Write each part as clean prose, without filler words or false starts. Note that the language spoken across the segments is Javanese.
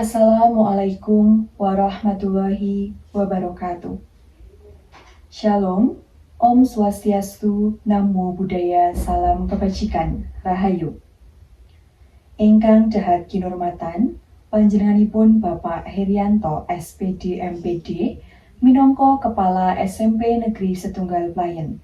Assalamualaikum warahmatullahi wabarakatuh. Shalom, Om Swastiastu, Namo Buddhaya, Salam Kebajikan, Rahayu. Ingkang dahat kinurmatan, panjenenganipun Bapak Herianto SPD MPD, minangka Kepala SMP Negeri Setunggal Playen.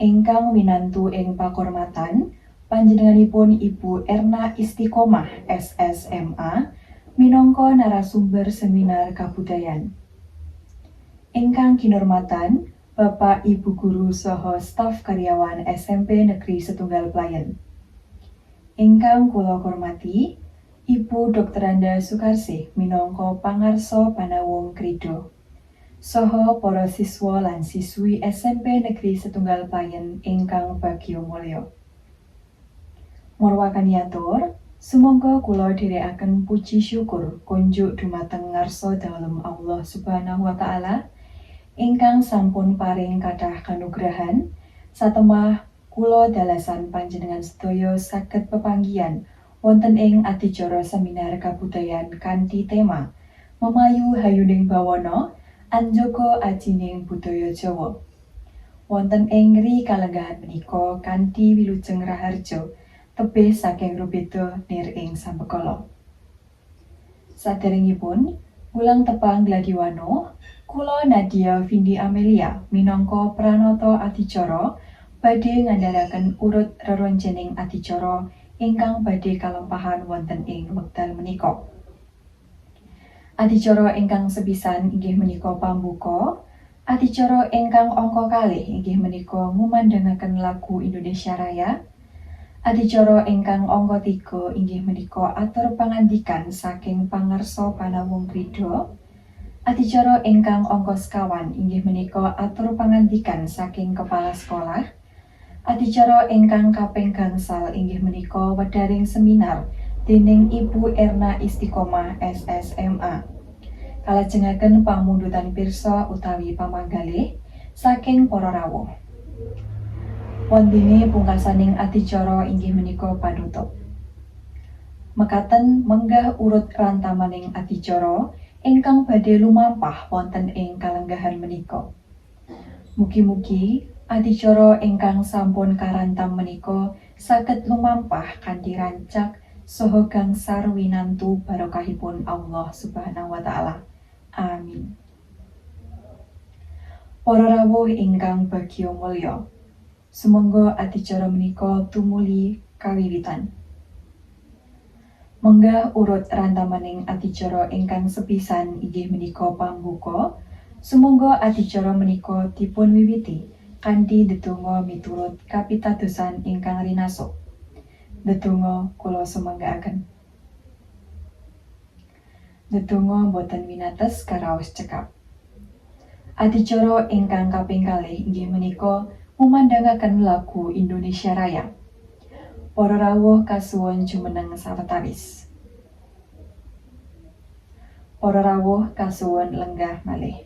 Ingkang winantu ing pakurmatan, panjenenganipun Ibu Erna Istiqomah SSMA, minangka narasumber seminar kabudayan. Ingkang kinurmatan, Bapak Ibu guru saha staf karyawan SMP Negeri Setunggal Playen. Ingkang kula hormati, Ibu Dr. Sukarsih minangka pangarsa Panawung Krida. Saha para siswa lan siswi SMP Negeri Setunggal Playen ingkang bagya mulya. Murwakani atur, sumangga kula dherekaken puji syukur kunjuk dumateng ngarsa dalem Allah Subhanahu wa taala ingkang sampun paring kathah kanugrahan satemah kula dalasan panjenengan sedaya saged pepanggihan wonten ing adicara seminar kabudayan kanthi tema Memayu Hayuning Bawana Anjaga Ajining Budaya Jawa. Wonten ing ngri kalenggahan menika kanthi wilujeng raharja tebih saking rubeda nir ing sambekala. Saderengipun wulang tepang gladiwano, kula Nadia Vindi Amelia minangka pranata adicara badhe ngandharaken urut reroncening adicara ingkang badhe kalampahan wonten ing wekdal menika. Adicara ingkang sepisan inggih menika pambuka, adicara ingkang angka kalih inggih menika ngumandhangaken lagu Indonesia Raya, adicara ingkang angka 3 inggih menika atur pangandikan saking pangarsa Panawung Krida, adicara ingkang angka 9 inggih menika atur pangandikan saking kepala sekolah, adicara ingkang kaping gangsal inggih menika wedharing seminar dening Ibu Erna Istiqomah SSMA. Kalajengaken pamundutan pirsa utawi pamanggalih saking para rawuh. Wondene pungkasaning adicara inggih menika panutup. Mekaten menggah urut rantamaning adicara ingkang badhe lumampah wonten ing kalenggahan menika. Mugi-mugi adicara ingkang sampun karantam menika saged lumampah kanthi rancak saha gangsar winantu barokahipun Allah Subhanahu wa taala. Amin. Para rawuh ingkang bagya mulya, sumangga adicara menika tumuli kawiwitan. Menggah urut rantamaning adicara ingkang sepisan inggih menika pambuka. Sumangga adicara menika dipun wiwiti kanthi ndedonga miturut kapitadosan ingkang rinaso. Ndedonga kula sumanggaaken. Ndedonga boten winates karaos cekap. Adicara ingkang kaping kalih inggih menika ngumandhangaken lagu Indonesia Raya. Para rawuh kasuwun jumeneng sawetawis. Para rawuh kasuwun lenggah malih.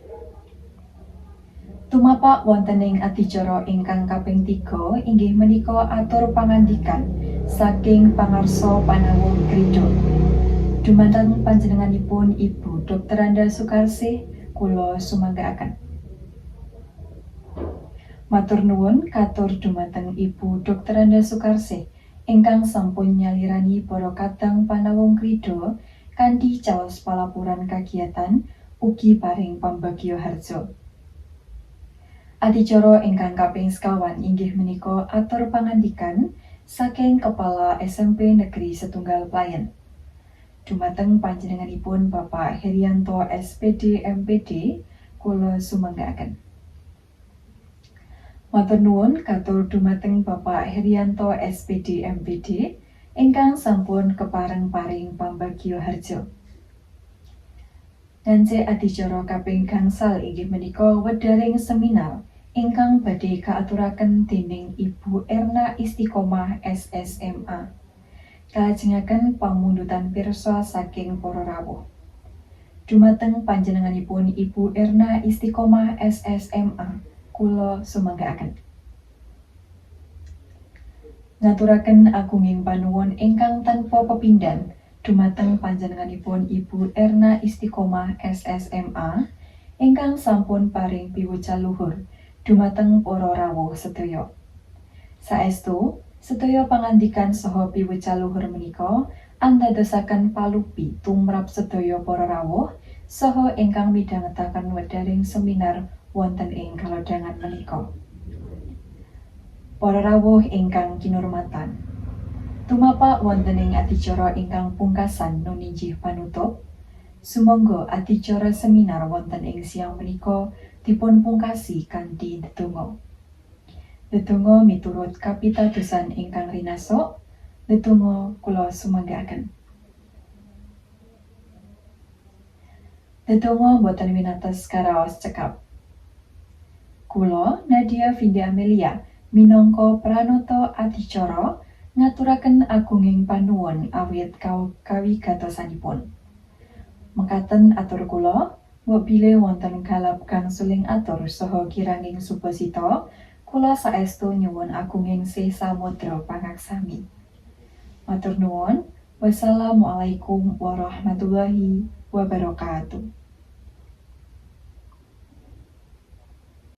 Tumapak wonten ing adicara ingkang kaping 3 inggih menika atur pangandikan saking pangarsa Panawung Krida. Dumateng panjenenganipun Ibu Dr. Sukarsih kula sumanggaaken. Matur nuwun katur dumateng Ibu Dr. Sukarsih ingkang sampun nyalirani para kadang Panawung Krida kanthi caos palapuran kagiatan ugi paring pambagya harja. Adicara ingkang kaping 9 inggih menika atur pangandikan saking Kepala SMP Negeri Setunggal Playen. Dumateng panjenenganipun Bapak Herianto SPD MPD kula sumanggaaken. Matur nuwun katur dumateng Bapak Herianto SPD MPD ingkang sampun kepareng paring pambagya harja. Ngance adicara kaping gangsal inggih menika wedharing seminar ingkang badhe kaaturaken dening Ibu Erna Istiqomah SSMA. Kalajengaken pamundutan pirsa saking para rawuh. Dumateng panjenenganipun Ibu Erna Istiqomah SSMA, kula sumanggaaken. Ngaturaken agunging panuwun ingkang tanpa pepindhan dumateng panjenenganipun Ibu Erna Istiqomah SSMA ingkang sampun paring piwucal luhur dumateng para rawuh sedaya. Saestu, sedaya pangandikan saha piwucal luhur menika andadosaken palupi tumrap sedaya para rawuh saha ingkang midhangetaken wedharing seminar wonten ing kalodhangan menika. Para rawuh ingkang kinurmatan, tumapak wonten ing adicara ingkang pungkasan nun inggih panutup. Sumangga adicara seminar wonten ing siang menika dipun pungkasi kanthi ndedonga. Ndedonga miturut kapitadosan ingkang rinasuk, ndedonga kula sumanggaaken. Ndedonga boten winates karaos cekap. Kula Nadia Vinda Amelia minangka pranata adicara ngaturaken agunging panuwun awit kawigatosanipun. Mekaten atur kula, mbok bilih wonten kalap gangsuling atur saha kiranging subasita, kula saestu nyuwun agunging sih samudra pangaksami. Matur nuwun. Wassalamualaikum warahmatullahi wabarakatuh.